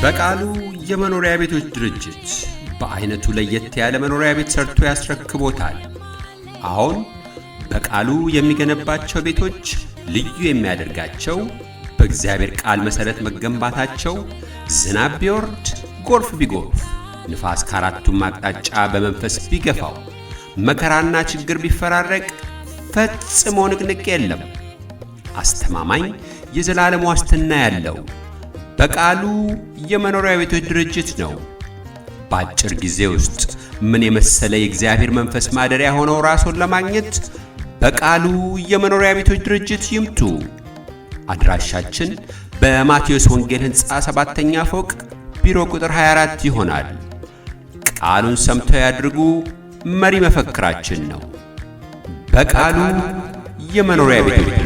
በቃሉ የመኖሪያ ቤቶች ድርጅት በአይነቱ ለየት ያለ መኖሪያ ቤት ሰርቶ ያስረክቦታል። አሁን በቃሉ የሚገነባቸው ቤቶች ልዩ የሚያደርጋቸው በእግዚአብሔር ቃል መሠረት መገንባታቸው፣ ዝናብ ቢወርድ፣ ጎርፍ ቢጎርፍ፣ ንፋስ ከአራቱም አቅጣጫ በመንፈስ ቢገፋው፣ መከራና ችግር ቢፈራረቅ ፈጽሞ ንቅንቅ የለም። አስተማማኝ የዘላለም ዋስትና ያለው በቃሉ የመኖሪያ ቤቶች ድርጅት ነው። በአጭር ጊዜ ውስጥ ምን የመሰለ የእግዚአብሔር መንፈስ ማደሪያ ሆነው ራስዎን ለማግኘት በቃሉ የመኖሪያ ቤቶች ድርጅት ይምጡ። አድራሻችን በማቴዎስ ወንጌል ሕንፃ 7ኛ ፎቅ ቢሮ ቁጥር 24 ይሆናል። ቃሉን ሰምተው ያድርጉ መሪ መፈክራችን ነው። በቃሉ የመኖሪያ ቤቶች ድርጅት።